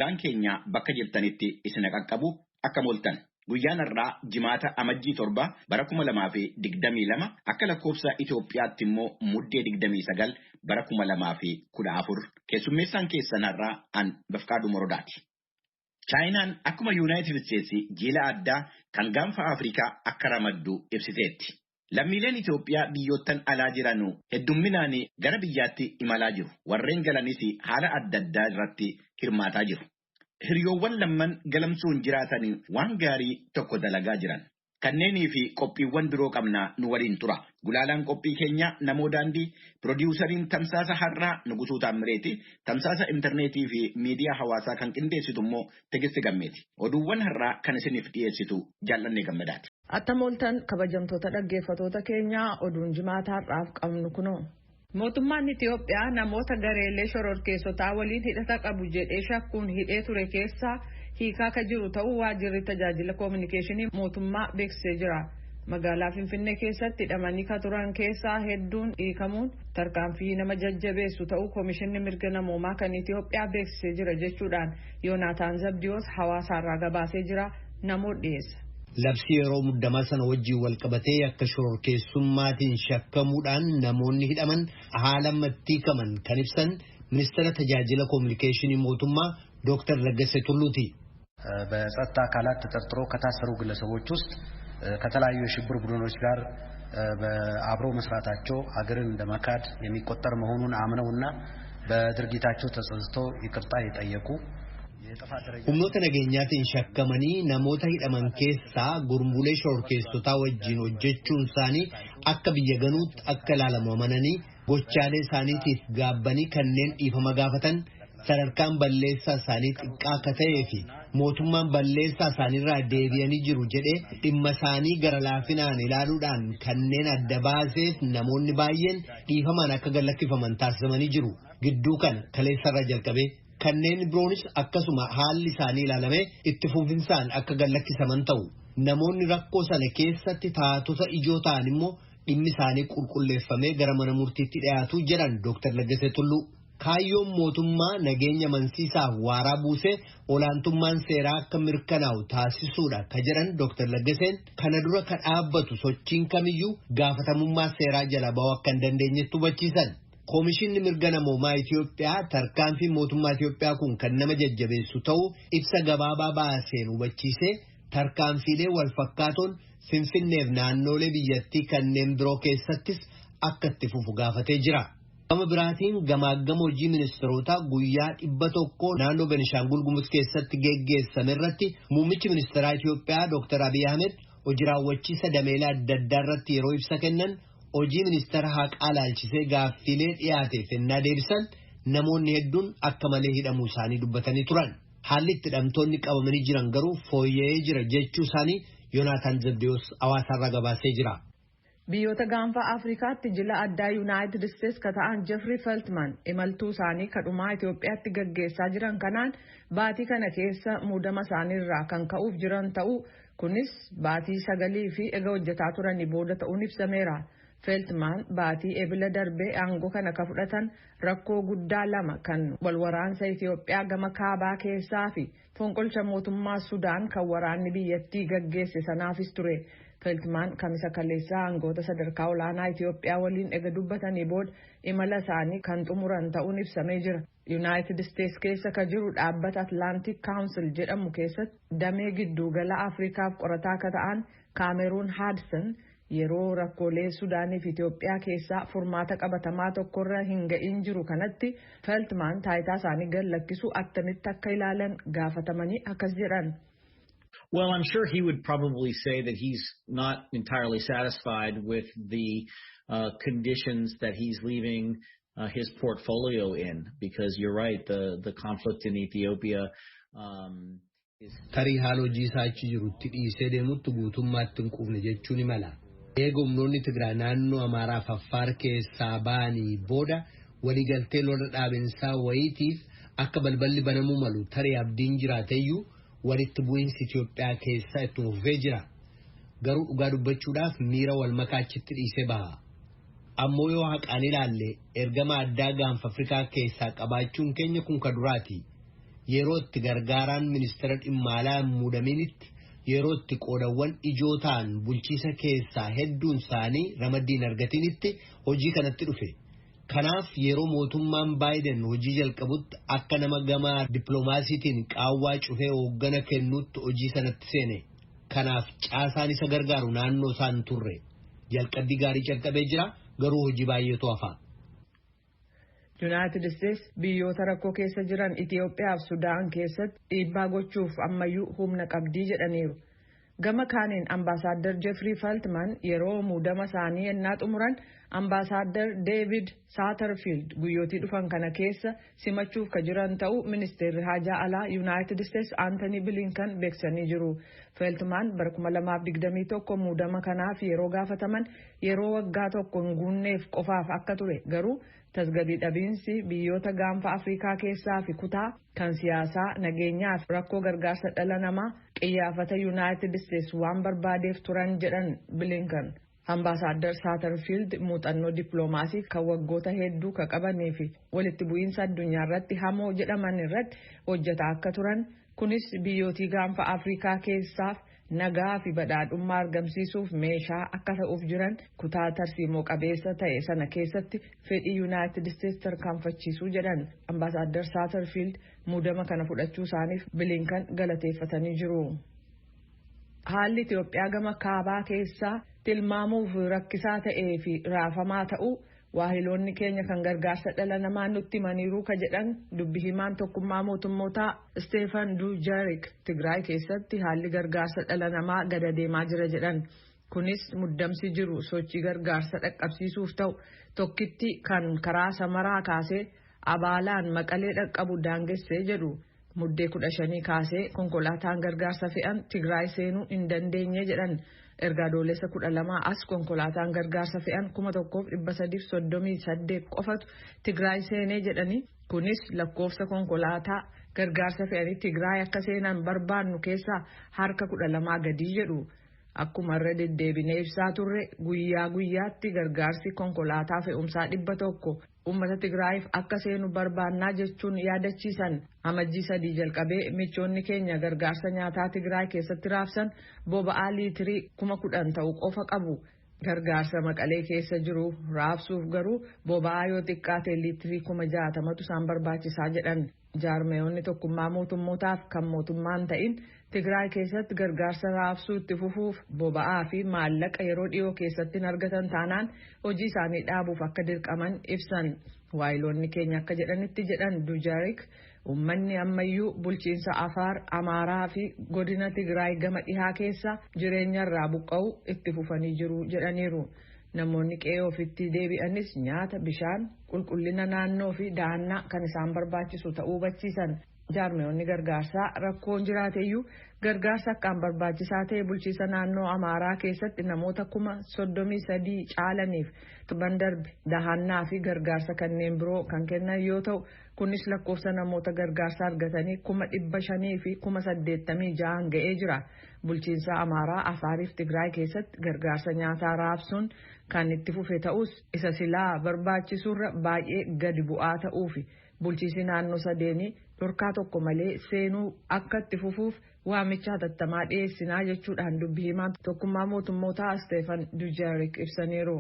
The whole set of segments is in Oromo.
Nagaan keenya bakka jirtanitti isin qaqqabu akkam ooltan. Guyyaan har'aa Jimaata Amajjii 7 bara 2022 akka lakkoofsa Itoophiyaatti immoo Muddee 29 bara 2014 keessummeessaan keessan har'aa an Bafqaaduu Morodaati. Chaayinaan akkuma Yuunaayitid Isteetsi jiila addaa kan gaanfa Afrikaa akka ramaddu ibsiteetti. Lammiileen Itoophiyaa biyyoottan alaa jiran heddumminaan gara biyyaatti imalaa jiru. Warreen galanis haala adda addaa irratti hirmaataa jiru. Hiriyoowwan lamman galamsuun jiraatan waan gaarii tokko dalagaa jiran. Kanneenii fi qophiiwwan biroo qabnaa nu waliin tura. Gulaalaan qophii keenya Namoo Daandii, piroodiwusariin Tamsaasa Har'aa Nugusuu Taammireeti, Tamsaasa intarneetii fi miidiyaa hawaasaa kan qindeessitu immoo Tegisti Gammeeti. Oduuwwan har'aa kan isiniif dhiyeessitu Jaallannee Gammadaati. Attam ooltan kabajamtoota dhaggeeffatoota keenyaa, oduun Jimaata har'aaf qabnu kunoo. Mootummaan Itiyoophiyaa namoota gareelee shororkeessotaa waliin hidhata qabu jedhee shakkuun hidhee ture keessaa hiikaa ka jiru ta'uu waajjirri tajaajila koominikeeshinii mootummaa beeksisee jira. Magaalaa Finfinnee keessatti hidhamanii ka turan keessaa hedduun hiikamuun tarkaanfii nama jajjabeessu ta'uu Koomishinni Mirga Namoomaa kan Itiyoophiyaa beeksisee jira jechuudhaan Yoonaataan Zabdiyoos hawaasaarraa gabaasee jira, namoota dhiyeessa. Labsii yeroo muddamaa sana wajjin walqabatee akka shororkeessummaatiin shakkamuudhaan namoonni hidhaman haala hiikaman kan ibsan ministeera tajaajila koominikeeshinii mootummaa Dooktar Laggasee Tulluuti. በጸጥታ አካላት ተጠርጥሮ ከታሰሩ ግለሰቦች ውስጥ ከተለያዩ የሽብር ቡድኖች ጋር አብሮ መስራታቸው ሀገርን እንደ መካድ የሚቆጠር መሆኑን አምነውና በድርጊታቸው ተጸጽተው ይቅርታ የጠየቁ። Humnoota nageenyaatiin shakkamanii namoota hidhaman keessaa gurmuulee shororkeessotaa wajjin hojjechuun isaanii akka biyya ganuutti akka ilaalamu amananii gochaalee isaaniitiif gaabbanii kanneen dhiifama gaafatan, sadarkaan balleessaa isaanii xiqqaa akka ta'ee fi mootummaan balleessaa isaaniirraa deebi'anii jiru jedhee dhimma isaanii gara laafinaan ilaaluudhaan kanneen adda baaseef namoonni baay'een dhiifamaan akka gallakkifaman taasifamanii jiru. Gidduu kana kaleessarraa jalqabee kanneen biroonis akkasuma haalli isaanii ilaalamee itti fufinsaan akka gallakkisaman ta'u. Namoonni rakkoo sana keessatti taatota ijoo ta'an immoo dhimmi isaanii qulqulleeffamee gara mana murtiitti dhiyaatu jedhan Dr. Laggasee Tulluu. Kaayyoon mootummaa nageenya amansiisaaf waaraa buusee olaantummaan seeraa akka mirkanaa'u taasisuudha ka jedhan Dr. Laggaseen, kana dura ka dhaabbatu sochiin kamiyyuu gaafatamummaa seeraa jala ba'uu akka hin dandeenyetti hubachiisan. Koomishinni mirga namoomaa Itiyoophiyaa tarkaanfii mootummaa Itiyoophiyaa kun kan nama jajjabeessu ta'uu ibsa gabaabaa baaseen hubachiisee, tarkaanfiilee wal fakkaatoon Finfinneef naannolee biyyattii kanneen biroo keessattis akka itti fufu gaafatee jira. Gama biraatiin gamaaggama hojii ministeerotaa guyyaa 100 naannoo Benishaangul Gumuz keessatti geggeessame irratti muummichi ministeeraa Itiyoophiyaa Dr. Abiy Ahmed hojii raawwachiisa dameelee adda addaa irratti yeroo ibsa kennan, hojii ministeera haqaa laalchisee gaaffilee dhiyaateef ennaa deebisan namoonni hedduun akka malee hidhamuu isaanii dubbatanii turan. Haalli itti hidhamtoonni qabamanii jiran garuu fooyya'ee jira jechuu isaanii Yoonaataan Zabdeyoos hawaasaarraa gabaasee jira. Biyyoota gaanfa Afrikaatti jila addaa Yuunaayitid Isteets ka ta'an Jeffrey Feltman imaltuu isaanii kadhumaa Itoophiyaatti gaggeessaa jiran kanaan baatii kana keessa muudama isaaniirraa kan ka'uuf jiran ta'uu, kunis baatii 9 fi ega hojjetaa turanii booda ta'uun ibsameera. Feltman baatii Ebila darbee aangoo kana ka fudhatan rakkoo guddaa lama kan walwaraansa Itoophiyaa gama kaabaa keessaa fi fonqolcha mootummaa Sudaan kan waraanni biyyattii gaggeesse sanaafis ture. Feltman Kamisa kaleessaa aangoota sadarkaa olaanaa Itoophiyaa waliin ega dubbatanii booda imala isaanii kan xumuran ta'uun ibsamee jira. Yuunaayitid Isteets keessa ka jiru dhaabbata Atlantic Council jedhamu keessatti damee giddugala Afrikaaf qorataa akka ta'an Kaameruun Haadsen, yeroo rakkoolee Sudaanii fi Itoophiyaa keessaa furmaata qabatamaa tokkorra hin ga'in jiru kanatti Feltman taayitaa isaanii gad lakkisuu attamitti akka ilaalan gaafatamanii akkas jedhan. Well, I'm sure he would probably say that he's not entirely satisfied with the conditions that he's leaving his portfolio in, because you're right, the conflict in Ethiopia is. Tarii haala hojii isaa achi jirutti dhiisee deemutti guutummaatti hin quufne jechuu ni mala. Eega humnoonni Tigraay naannoo Amaaraa fi Affaar keessaa ba'anii booda waliigaltee lola dhaabinsaa wayiitiif akka balballi banamuu malu tarii abdiin jiraateyyuu, walitti bu'iinsi Itoophiyaa keessaa itti fufee jira. Garuu dhugaa dubbachuudhaaf miira wal makaa achitti dhiisee baha. Ammoo yoo haqaan ilaalle, ergama addaa gaanfa Afrikaa keessaa qabaachuun keenya kun ka duraati. Yeroo itti gargaaraan ministeera dhimma alaa hin muudaminitti, yeroo itti qoodawwan ijoo ta'an bulchiisa keessaa hedduun isaanii ramaddiin argatinitti hojii kanatti dhufe. Kanaaf yeroo mootummaan Baayiden hojii jalqabutti akka nama gamaa dippiloomaasiitiin qaawwaa cufee hooggana kennuutti hojii sanatti seene. Kanaaf caasaan isa gargaaru naannoo isaan turre. Jalqabbii gaarii jalqabee jira, garuu hojii baay'eetu hafa. Yuunaayitid Isteets biyyoota rakkoo keessa jiran Itiyoophiyaa fi Sudaan keessatti dhiibbaa gochuuf ammayyuu humna qabdii jedhaniiru. Gama kaaniin Ambaasaadder Jeffrey Feltman yeroo muudama isaanii ennaa xumuran Ambaasaadder David Satterfield guyyootii dhufan kana keessa simachuuf ka jiran ta'uu ministeerri haajaa alaa Yuunaayitid Isteets Antony Blinken beeksisanii jiru. Feltman bara 2021 muudama kanaaf yeroo gaafataman yeroo waggaa tokko hin guunneef qofaaf akka ture, garuu tasgabbii dhabiinsi biyyoota gaanfa Afrikaa keessaa fi kutaa kan siyaasaa, nageenyaa fi rakkoo gargaarsa dhala namaa qiyyaafata Yuunaayitid Isteets waan barbaadeef turan jedhan Blinken. Ambaasaadder Saaterfiild muuxannoo dippiloomaasii kan waggoota hedduu ka qabanii fi walitti bu'iinsa addunyaa irratti hamoo jedhaman irratti hojjetaa akka turan, kunis biyyootii gaanfa Afrikaa keessaaf nagaa fi badhaadhummaa argamsiisuuf meeshaa akka ta'uuf jiran kutaa tarsiimoo qabeessa ta'e sana keessatti fedhii Yuunaayitid Isteets tarkaanfachiisuu jedhan. Ambaasaadder Saaterfiild muudama kana fudhachuu isaaniif Bilinkan galateeffatanii jiru. Haalli Itiyoophiyaa gama kaabaa keessaa tilmaamuuf rakkisaa ta'ee fi raafamaa ta'uu waahiloonni keenya kan gargaarsa dhala namaa nutti himaniiru ka jedhan dubbi himaan tokkummaa mootummootaa Steefan Dujarik, Tigraay keessatti haalli gargaarsa dhala namaa gada deemaa jira jedhan. Kunis muddamsi jiru sochii gargaarsa dhaqqabsiisuuf ta'u tokkitti kan karaa Samaraa kaasee Abaalaan Maqalee dhaqqabu daangessee jedhu. Muddee 15 kaasee konkolaataan gargaarsa fe'an Tigraay seenuu hin dandeenye jedhan. Erga Adoolessa 12 as konkolaataan gargaarsa fe'an 1338 qofatu Tigraay seenee jedhanii, kunis lakkoofsa konkolaataa gargaarsa fe'anii Tigraay akka seenan barbaannu keessaa harka 12 gadii jedhu. Akkuma irra deddeebinee ibsaa turre, guyyaa guyyaatti gargaarsi konkolaataa fe'umsaa 100 uummata Tigraayiif akka seenu barbaannaa jechuun yaadachiisan. Amajjii 3 jalqabee michoonni keenya gargaarsa nyaataa Tigraay keessatti raabsan boba'aa liitirii 10,000 ta'u qofa qabu. Gargaarsa Maqalee keessa jiru raabsuuf garuu boba'aa yoo xiqqaate liitirii 60,000tu isaan barbaachisaa jedhan. Jaarmeeyonni tokkummaa mootummootaaf kan mootummaan ta'in Tigraay keessatti gargaarsa raabsuu itti fufuuf boba'aa fi maallaqa yeroo dhiyoo keessatti hin argatan taanaan hojii isaanii dhaabuuf akka dirqaman ibsan. Waayiloonni keenya akka jedhanitti, jedhan Dujarik, uummanni ammayyuu bulchiinsa Afaar, Amaaraa fi godina Tigraay gama dhihaa keessa jireenyarraa buqqa'u itti fufanii jiru jedhaniiru. Namoonni qe'ee ofitti deebi'anis nyaata, bishaan, qulqullina naannoo fi dahannaa kan isaan barbaachisu ta'uu hubachiisan. Jaarmeewonni gargaarsaa rakkoon jiraateyyuu gargaarsa akkaan barbaachisaa ta'e bulchiinsa naannoo Amaaraa keessatti namoota 33,000 caalaniif torban darbe dahannaa fi gargaarsa kanneen biroo kan kennan yoo ta'u, kunis lakkoofsa namoota gargaarsa argatanii 586,000 ga'ee jira. Bulchiinsa Amaaraa, Afaariif Tigraay keessatti gargaarsa nyaataa raabsuun kan itti fufe ta'us, isa silaa barbaachisuurra baay'ee gadi bu'aa ta'uufi bulchiinsi naannoo sadeenii dhorkaa tokko malee seenuu akka itti fufuuf waamicha hatattamaa dhiyeessinaa jechuudhaan dubbi himaan tokkummaa mootummootaa Steefan Dujarik ibsaniiru.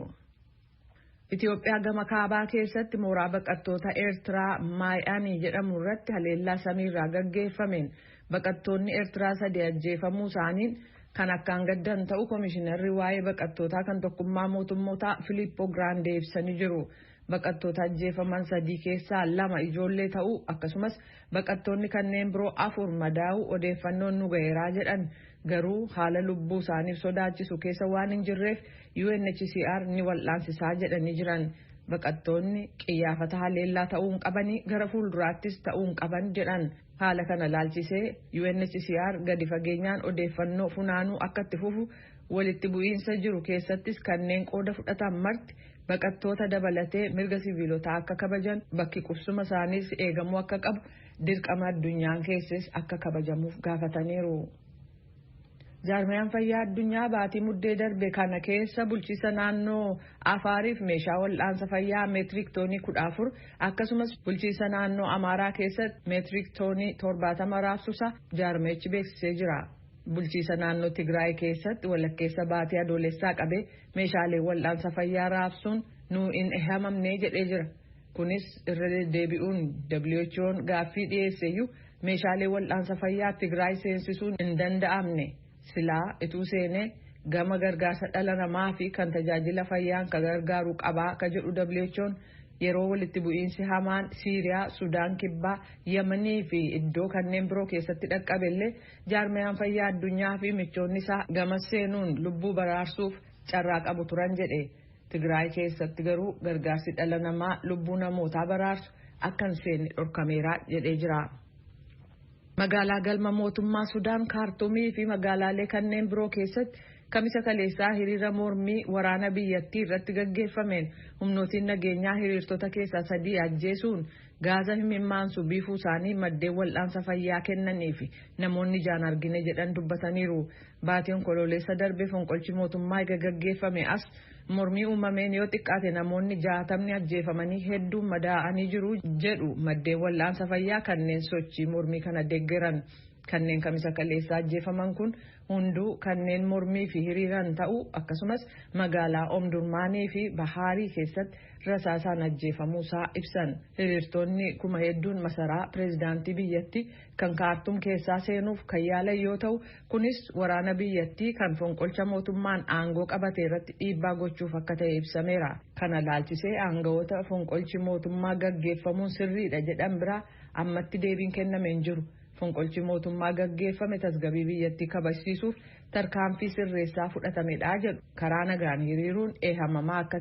Itoophiyaa gama kaabaa keessatti mooraa baqattoota Eertiraa Maayaanii jedhamu irratti haleellaa samiirraa gaggeeffameen baqattoonni Eertiraa sadi ajjeefamuu isaaniin kan akkaan gaddan ta'u komishinarri waa'ee baqattootaa kan tokkummaa mootummootaa Filiippoo Giraandee ibsanii jiru. Baqattoota ajjeefaman sadii keessaa lama ijoollee ta'uu, akkasumas baqattoonni kanneen biroo afur madaa'uu odeeffannoon nu ga'eeraa jedhan. Garuu haala lubbuu isaaniif sodaachisu keessa waan hin jirreef UNHCR ni wal'aansisaa jedhanii jiran. Baqattoonni qiyyaafata haleellaa ta'uu hin qabanii, gara fuulduraattis ta'uu hin qaban jedhan. Haala kana laalchisee UNHCR gadi fageenyaan odeeffannoo funaanuu akka itti fufu, walitti bu'iinsa jiru keessattis kanneen qooda fudhatan marti baqattoota dabalatee mirga siviilotaa akka kabajan, bakki qubsuma isaaniis eegamuu akka qabu, dirqama addunyaan keesses akka kabajamuuf gaafataniiru. Jaarmiyaan fayyaa addunyaa baatii Muddee darbe kana keessa bulchiisa naannoo Afaariif meeshaa wal'aansa fayyaa meetirik toonii 14, akkasumas bulchiisa naannoo Amaaraa keessatti meetirik toonii 70 raabsuusaa jaarmichi beeksisee jira. Bulchiisa naannoo Tigraay keessatti walakkeessa baatii Adoolessaa qabee meeshaalee wal'aansa fayyaa raabsuun nuu hin eeyyamamne jedhee jira. Kunis irra deddeebi'uun WHO'n gaaffii dhiyeesseeyyuu meeshaalee wal'aansa fayyaa Tigraay seensisuun hin danda'amne. Silaa ituu seenee gama gargaarsa dhala namaa fi kan tajaajila fayyaan ka gargaaru qabaa ka jedhu WHO'n, yeroo walitti bu'iinsi hamaan Siiriyaa, Sudaan Kibbaa, Yamanii fi iddoo kanneen biroo keessatti dhaqqabellee jaarmiyaan fayyaa addunyaa fi michoonni isaa gama seenuun lubbuu baraarsuuf carraa qabu turan jedhe. Tigraay keessatti garuu gargaarsi dhala namaa lubbuu namootaa baraarsu akka hin seenne dhorkameera jedhee jira. Magaalaa galma mootummaa Sudaan Kaartumii fi magaalaalee kanneen biroo keessatti Kamisa kaleessaa hiriira mormii waraana biyyattii irratti gaggeeffameen humnootiin nageenyaa hiriirtota keessaa sadii ajjeesuun gaaza imimmaansu biifuu isaanii maddeen wal'aansa fayyaa kennanii fi namoonni ijaan argine jedhan dubbataniiru. Baatiin Onkoloolessa darbe fonqolchi mootummaa eega gaggeeffame as mormii uumameen yoo xiqqaate namoonni 60ni ajjeefamanii hedduun madaa'anii jiru jedhu maddeen wal'aansa fayyaa kanneen sochii mormii kana deeggaran. Kanneen Kamisa kaleessaa ajjeefaman kun hunduu kanneen mormii fi hiriiran ta'uu, akkasumas magaalaa Omdurmaanii fi Bahaarii keessatti rasaasaan ajjeefamuusaa ibsan. Hiriirtonni kuma hedduun masaraa pireezidaantii biyyattii kan Kaartum keessaa seenuuf kan yaalan yoo ta'u, kunis waraana biyyattii kan fonqolcha mootummaan aangoo qabate irratti dhiibbaa gochuuf akka ta'e ibsameera. Kana laalchisee aangawoota fonqolchi mootummaa gaggeeffamuun sirriidha jedhan biraa ammatti deebiin kenname hin jiru. Fonqolchi mootummaa gaggeeffame tasgabbii biyyattii kabajsiisuuf tarkaanfii sirreessaa fudhatamedha jedhu. Karaa nagaan hiriiruun eehamamaa akka